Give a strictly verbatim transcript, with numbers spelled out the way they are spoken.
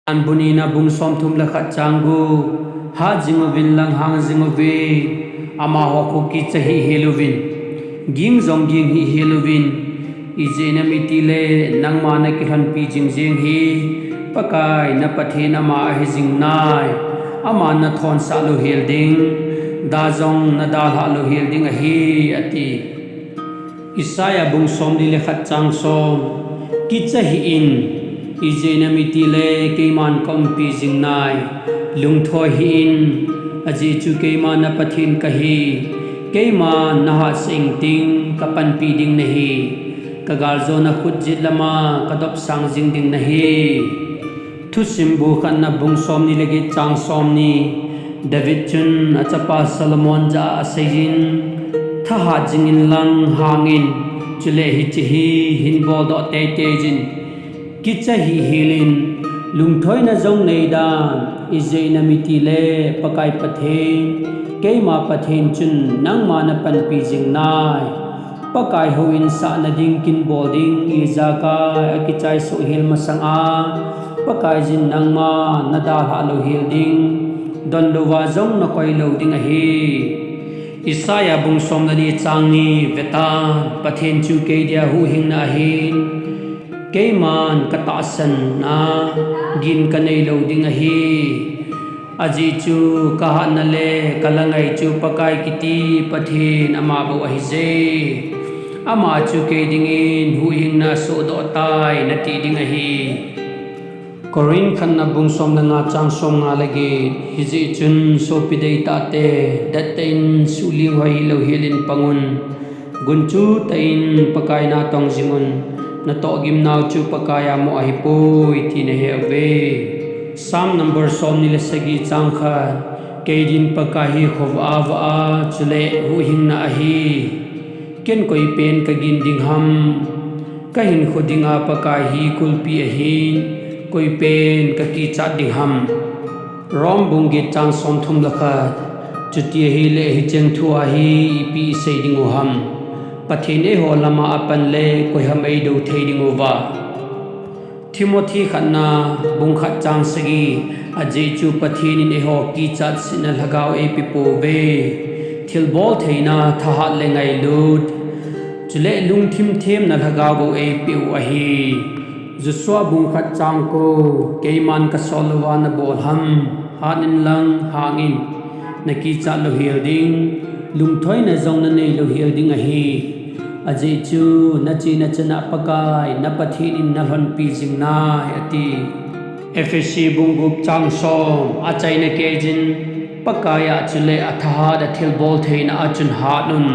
Johan bung nina bung somthum le khat chang gup, hat jing uvin lang hang jing uvin, amaho khu kicha hih hel uvin, ging jong ging hih hel uvin, ijeh inem itile nangma nakilhonpi jing jeng hi Pakai na Pathen ama ahi jing nai, aman nathonsah lou hel ding, da jong nadalhah lou hel ding ahi, ati. Isaiah bung somli le khat chang som, kicha hih in, ijeh inem itile keiman kaumpi jing nai, lungthoi hih in, ajeh chu keima na Pathen kahi, keiman nahatsah ingting kapanpi ding nahi, kagaljona khut jet lama kadopsang jing ding nahi. Thusim bu khatna bung somni le get chang somni, David chun achapa Solomon jah a aseijin, thahat jingin lang hangin, chule hiche hi hin boldoh teitei jin, kicha hih hel in, lungthoina jong neidan, ijeh inem itile Pakai Pathen, keima Pathen chun nangma napanpi jing nai. Pakai houin sahna ding kin bol ding, ijakai akichai soh hel masanga Pakaiyin nangma nadalhah lou hel ding, donlouva jong nakoi lou ding ahi. Isaiah bung som le ni chang ni vetan, Pathen chu kei dia huhhingna ahin, keiman katahsanna gin kanei lou ding ahi. Ajeh chu kahatna le kalangai chu Pakai kiti Pathen ama bou ahije. Ama chu kei dingin huhhingna sohdoh tai nati ding ahi. Corinth khatna bung som le nga chang somnga le get, hijeh chun sopi deitahte, dettah in suhling hoi hilou helin pangun, gunchu tah in Pakai natong jingun, natohgimnau chu Pakaiya moh ahipoi ti naheuve. Psalm number somni le sagi chang khat, kei din Pakai hi khovah a vah a, chule huhhingna ahi. Ken koipen kagin ding ham? Kahinkho dinga Pakai hi kulpi ahin, koipen kakichat ding ham? Rome bung get chang somthum le khat, chuti ahile hicheng thua hi ipi isei dingu ham? Pathen eiho lama apan le koiham eidou thei dinguva? Timothy khatna bung khat chang sagi, ajeh chu Pathen in eiho kichatsetna lhagao eipeh pouve, thilbol theina, thahat le ngailut, chule lungthim themna lhagao bou eipeh u ahi. Joshua bung khat chang ko, keiman kasol louva nabol ham? Hat in lang hangin, nakichat lou hel ding, lungthoina jong nanei lou hel ding ahi. Ajeh chu nache nachana Pakai na Pathen in nalhonpi jing nai, ati. Ephesi bung gup chang som, achaina keiyin Pakaiya chule athahat a thilbol theina a chun hat un.